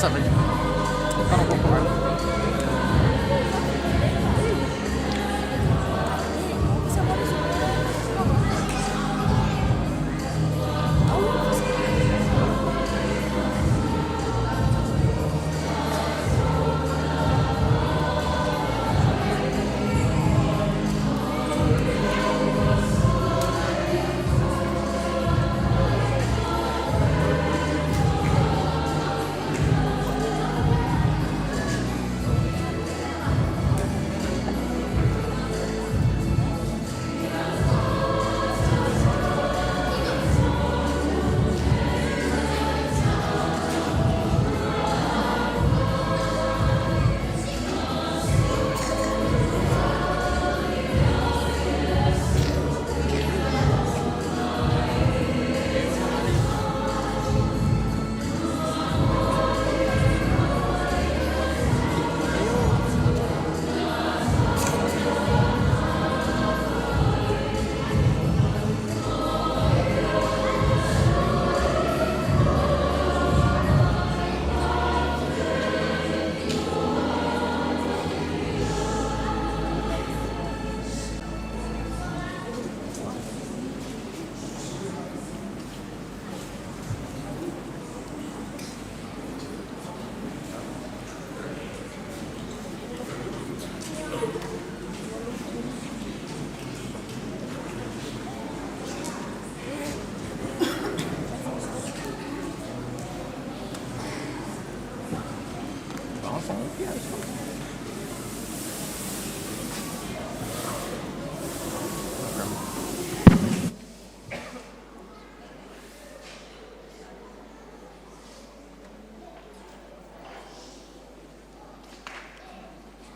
7. Kind of walk around.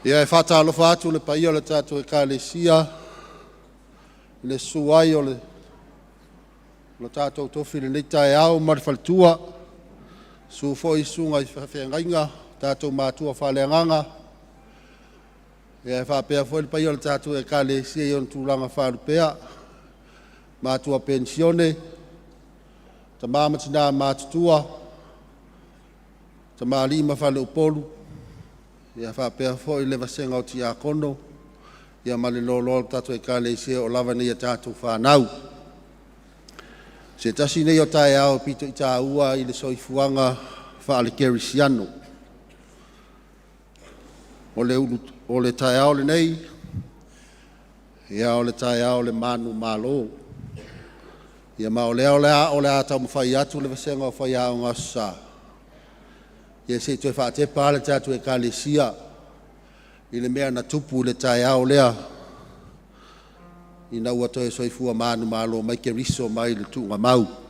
Ia e faatalofa atu i le paia o le tatou Ekalesia i le susu ai o le tatou tofi i lenei taeao ma le faletua, susu foi susuga i faafeagaiga, o tatou matua faaleagaga, e faapea foi le paia o le tatou Ekalesia i ona tulaga faalupea, matua penisione, tama ma tina matutua, tamalii ma faleupolu, faapea foi le vasega o Tiakono ma le loaloa o le tatou Ekalesia e oo lava ina ia tatou fanau. O se tasi lenei o taeao e pito i taua i le soifuaga faale-kerisiano. O le taeao lenei, o le taeao o le manumalo. Ma o lea o le a taumafai atu le vasega o Faiaoga Aso Sa se i toe faatepa lava le tatou Ekalesia i le mea na tupu i le taeao lea ina ua toe soifua manumalo mai Keriso mai le tuugamau.